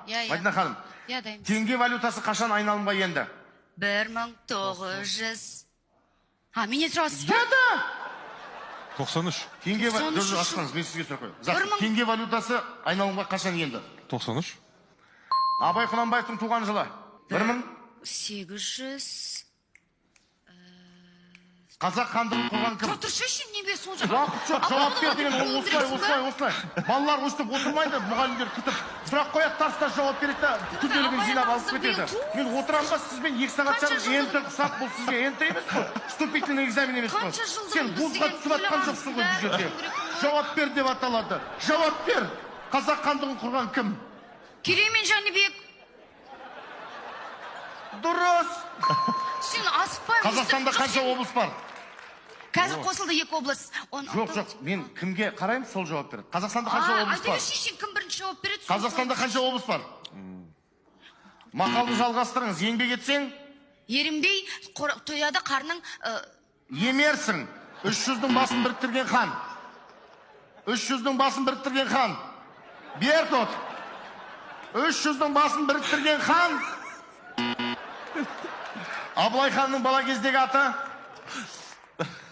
Иә, иә. Мадина ханым. Иә, дайынбыз. Теңге валютасы қашан айналымға енді? 1900. А, менен сұрасыз ба? Деді. 93. Теңге 93. Жоқ, жоқ, ашпаңыз, мен сізге сұрақ қоямын. Бір Жақсы. Теңге валютасы айналымға қашан енді? 93. Абай Құнанбаевтың туған жылы? 1000. 800. Қазақ хандығын құрған кім? Тұра тұршы, неге сонша? Уақыт жоқ, жауап бер деген ол осылай, осылай, осылай. Балалар өстіп отырмайды, мұғалімдер күтіп. Сұрақ қояды, тарс тарс жауап береді да, күнделігін Абай жинап алып ағамыздың кетеді. биыл Мен отырамын ба сізбен 2 сағат Қанша жарым жылдың- ЕНТ ұқсап, бұл сізге ЕНТ емес қой, вступительный экзамен емес қой. Қанша жылдың Сен біз вузға деген түсіп жатқан жоқсың ғой бұл жерде. бәрін керек қой. Жауап бер деп аталады. Жауап бер. Қазақ хандығын құрған кім? Керей мен Жәнібек. Дұрыс. Сен асықпай. Қазақстанда өстіп- қанша облыс бар? Қазір қосылды екі облыс. Он Жоқ, жоқ, мен кімге қараймын, сол жауап береді. Қазақстанда қанша А, облыс айта бар? берші, сен кім бірінші жауап береді, сол. Қазақстанда қанша облыс бар? Мақалды жалғастырыңыз. Еңбек етсең, Ерінбей тояды қарның. Емерсің. 300-дің басын біріктірген хан. 300-дің басын біріктірген хан. Беркут. 300-дің басын біріктірген хан. Абылай ханның бала кездегі аты?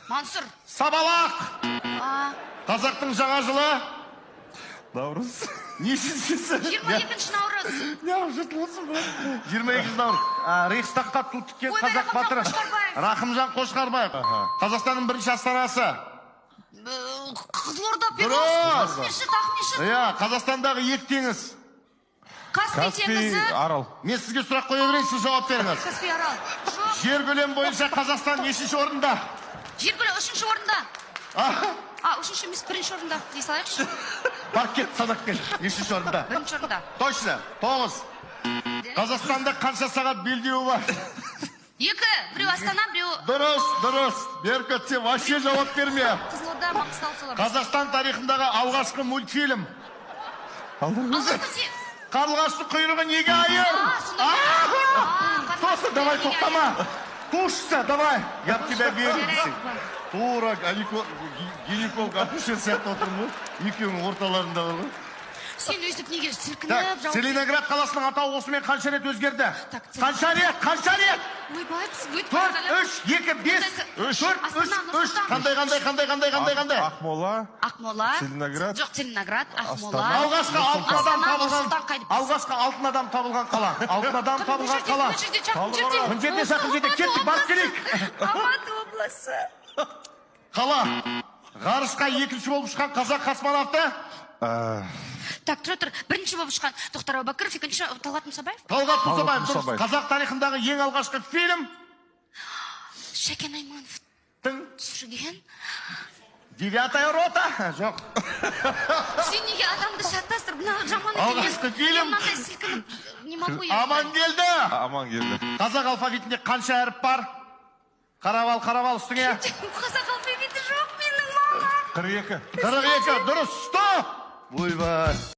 Мансұр. Сабалақ. А, Қазақтың жаңа жылы? Наурыз. Нешіншісі? 22 наурыз. Неғып жыртылып брат? 22 наурыз. А, Рейхстагқа ту тіккен Ойбай, қазақ Рахымжан батыры. Қошқарбаев. Рахымжан Қошқарбаев. Қазақстанның бірінші астанасы? Қызылорда. Дұрыс. Ақмешіт, Ақмешіт. Иә, Қазақстандағы екі теңіз? Каспий Каспий, теңізі. Арал. Мен сізге сұрақ қоя берейін, сіз жауап беріңіз. Каспий, Арал. Жоқ. Жер көлемі бойынша Қазақстан нешінші орында? Жер көлемі үшінші орында. А? А, үшінші емес, бірінші орында дей салайықшы. Барып кет, санап кел. Нешінші орында? Бірінші орында. Точно. Тоғыз. Қазақстанда қанша сағат белдеуі бар? Екі. Біреу Астана, біреу Дұрыс, дұрыс. Беркут, сен вообще жауап берме. Қызылорда, Маңғыстау, солар. Қазақстан тарихындағы алғашқы мультфильм? Алтын көсе. Қарлығаштың құйрығы неге айыр? А, сонда. А, Тосы, давай, неге айыр? тоқтама. Тушься, давай. Я в тебя верю десең. Тура гинеколог, акушер сияқты отырмын ғой. Екеуінің орталарында бар ғой. Сен өйстіп неге сілкініп Так, жауап Целиноград қаласының атауы осымен қанша рет өзгерді? Так, Қанша рет? Қанша рет? Ойбай, біз өтіп Төрт, қалып- үш, екі, бес, Үш. төрт, үш, Астана, үш. Нұр-Сұлтан. Қандай, қандай, қандай, қандай, қандай, қандай? Ақмола. Ақмола. Целиноград. Жоқ, Целиноград, Ақмола. Астана. Алғашқы алтын адам Астана, табылған, Нұр-Сұлтан қайда? алғашқы алтын адам табылған қала. Алтын адам табылған қала. Мына жерде, жақын жерде. Мына жерде, жақын жерде. Кеттік, барып келейік. Алматы облысы. Қала. Ғарышқа екінші болып ұшқан қазақ космонавты? Так, тұра тұр. Бірінші болып ұшқан Тоқтар Әубәкіров, екінші Талғат Мұсабаев. Талғат Мұсабаев. Дұрыс. Мұсабаев. Қазақ тарихындағы ең алғашқы фильм? Шәкен Айманов Тың. түсірген. «Девятая рота». Жоқ. Сен неге адамды шатастырып, мына жаман екен. Алғашқы фильм. Мен мынандай сілкініп не могу я. Амангелді. Амангелді. Қазақ алфавитінде қанша әріп бар? Қарап ал, қарап ал үстіңе. Қазақ алфавиті жоқ менің, мама. 42. 42. Дұрыс. Стоп. Ойбай.